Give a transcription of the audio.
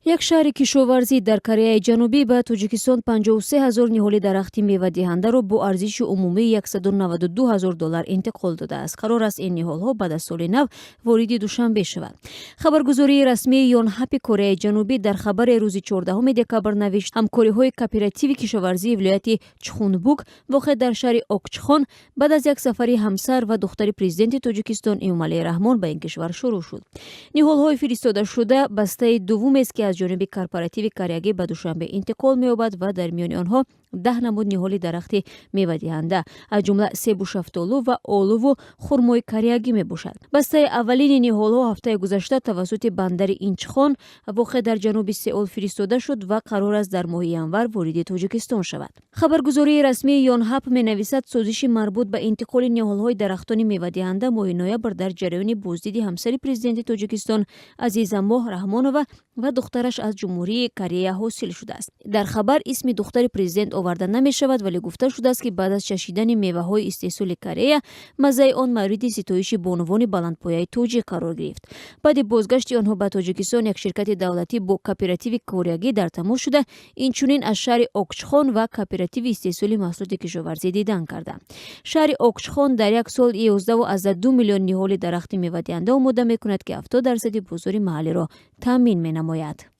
Як шаҳри кишоварзӣ дар Кореяи Ҷанубӣ ба Тоҷикистон 53 ҳазор ниҳоли дарахти мевадиҳандаро бо арзиши умумии 192 ҳазор доллар интиқол додааст. Қарор аст, ин ниҳолҳо баъд аз соли нав вориди Душанбе шаванд. Хабаргузории расмии Ёнҳапи Кореяи Ҷанубӣ дар хабаре рӯзи 14 декабр навишт: ҳамкориҳои кооперативи кишоварзии вилояти Чхунбук, воқеъ дар шаҳри Окчхон, баъд аз як сафари ҳамсар ва духтари президенти Тоҷикистон Эмомалӣ Раҳмон ба ин кишвар шурӯъ шуд. Ниҳолҳои фиристодашуда бастаи дуввумест, ки аз ҷониби корпоративи кореягӣ ба Душанбе интиқол меёбад ва дар миёни онҳо 10 намуд ниҳоли дарахти мевадиҳанда, аз ҷумла себу шафтолу ва олуву хурмои кореягӣ мебошад. Бастаи аввалини ниҳолҳо ҳафтаи гузашта тавассути бандари Инчхон, воқеъ дар ҷануби Сеул, фиристода шуд ва қарор аст, дар моҳи январ вориди Тоҷикистон шавад. Хабаргузории расмии Ёнҳап менависад, созиши марбут ба интиқоли ниҳолҳои дарахтони мевадиҳанда моҳи ноябр дар ҷараёни боздиди ҳамсари президенти Тоҷикистон Азизамоҳ Раҳмонова ва духтараш аз Ҷумҳурии Корея ҳосил шудааст. Дар хабар исми духтари президент оварда намешавад, вале гуфта шудааст, ки баъд аз чашидани меваҳои истеҳсоли Корея маззаи он мавриди ситоиши бонувони баландпояи тоҷик қарор гирифт. Баъди бозгашти онҳо ба Тоҷикистон як ширкати давлатӣ бо кооперативи кореягӣ дар тамос шуда, инчунин аз шаҳри Окчхон ва кооперативи истеҳсоли маҳсулоти кишоварзӣ дидан карданд. Шаҳри Окчхон дар як сол 11,2 миллион ниҳоли дарахти мевадиҳанда омода мекунад, ки 70 дарсади бозори маҳаллиро таъмин менамояд.